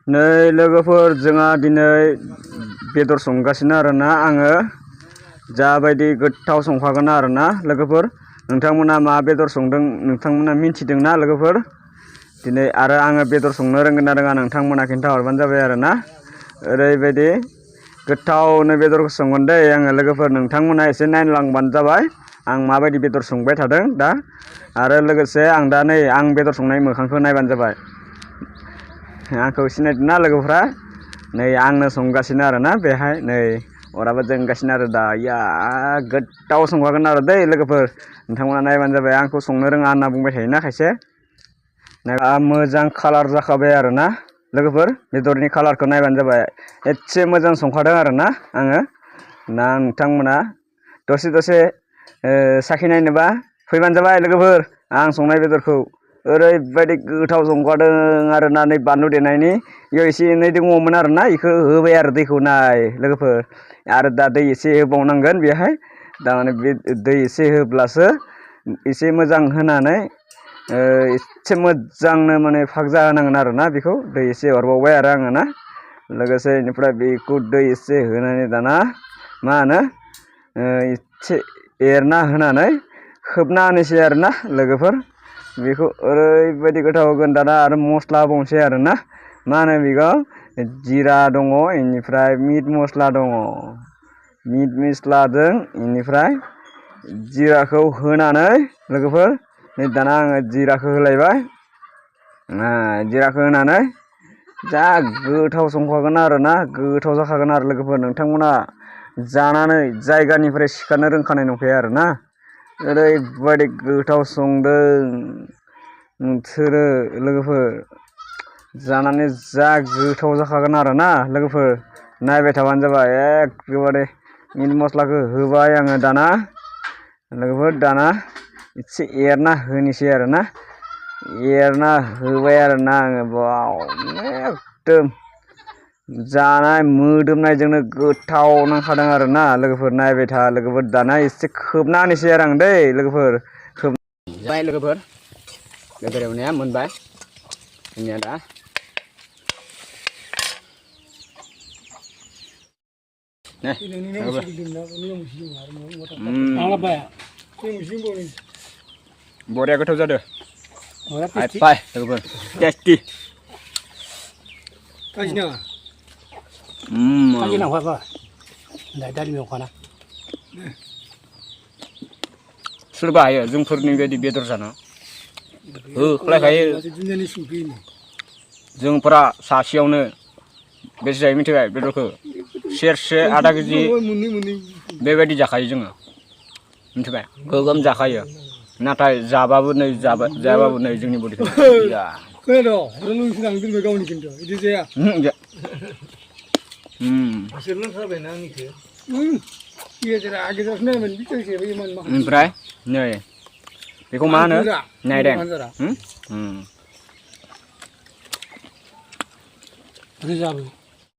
नै लोगोफोर जोंहा दिनै बेदर संगासिनो आरोना आङो जाबायदि गोथाव संखागोन आरोना लोगोफोर नोंथांमोना मा बेदर संदों नोंथांमोना मिथिदोंना लोगोफोर दिनै आरो आङो बेदर संनो रोंगोन ना रोङा नोंथांमोना खिन्थाहरबानो जाबाय आरोना ओरैबायदि गोथावनो बेदरखौ संगोन दै आङो लोगोफोर नोंथांमोना एसे नायलांबानो जाबाय आं माबायदि बेदर संबाय थादों दा आरो लोगोसे आं दा नै आं बेदर संनाय मोखांखौ नायबानो जाबाय आंखौ सिनायदोंना लोगोफ्रा नै आंनो संगासिनो आरोना बेहाय नै अराबो जोंगासिनो आरो दा या गोथाव संखागोन आरो दै लोगोफोर नोंथांमोना नायबानो जाबाय आंखौ संनो रोङा होनना बुंबाय थायोना खायसे मोजां कालार जाखाबाय आरोना लोगोफोर बेदरनि कालारखौ नायबानो जाबाय एसे मोजां संखादों आरोना आङो ना नोंथांमोना दसे साखिनायनोबा फैबानो जाबाय लोगोफोर आं संनाय बेदरखौ ओरैबायदि गोथाव संखादों आरोना नै बानलु देनायनि इयाव एसे एनै दङमोन आरोना इखौ होबाय आरो दैखौ नाय लोगोफोर आरो दा दै एसे होबावनांगोन बेहाय दा माने बे दै एसे होब्लासो एसे मोजां होनानै एसे मोजांनो माने फाग जाहोनांगोन आरोना बेखौ दै एसे हरबावबाय आरो आङो ना लोगोसे बेनिफ्राय बेखौ दै एसे होनानै दाना मा होनो एसे एरना होनानै खोबना होनोसै आरोना लोगोफोर बेखौ ओरैबायदि गोथाव होगोन दाना आरो मस्ला होबावनोसै आरोना मा होनो बेखौ जिरा दङ बेनिफ्राय मिट मस्ला दङ मिट मस्लाजों बेनिफ्राय जिराखौ होनानै लोगोफोर नै दाना आङो जिराखौ होलायबाय जिराखौ होनानै जा गोथाव संखागोन आरोना गोथाव जाखागोन आरो लोगोफोर नोंथांमोना जानानै जायगानिफ्राय सिखारनो रोंखानाय नंखाया आरोना ओरैबायदि गोथाव संदों नोंसोरो लोगोफोर जानानै जा गोथाव जाखागोन आरोना लोगोफोर नायबाय थाबानो जाबाय एखेबारे मिट मस्लाखौ होबाय आङो दाना लोगोफोर दाना एसे एरना होनोसै आरोना एरना होबाय आरोना आङो बाव एकदम जानाय मोदोमनायजोंनो गोथाव नांखादों आरोना लोगोफोर नायबाय था लोगोफोर दाना एसे खोबना होनोसै आरो आं दै लोगोफोर खोबबाय लोगोफोर बेदर एवनाया मोनबाय जोंनिया दा बरिया गोथाव जादों बाय लोगोफोर टेस्टि सोरबा हायो जोंफोरनि बायदि बेदर जानो होख्लायखायो जोंफोरा सासेयावनो बेसे जायो मिथिबाय बेदरखौ सेरसे आधा केजि बेबायदि जाखायो जोङो मिथिबाय गोगोम जाखायो नाथाय जाबाबो नै जायाबाबो नै जोंनि बडिखौ ओमफ्राय नै बेखौ मा होनो नायदें